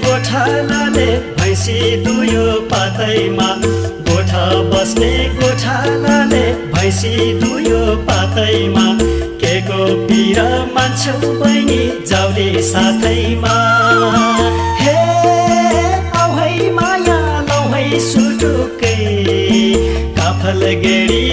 गोठालाले भैँसी दुयो पातैमा गोठा बस्ने गोठालाले भैँसी दुयो पातैमा के को पिर मान्छौ बहिनी जाउले साथैमा हे औ है माया लौ है सुटुकै काफल गेडी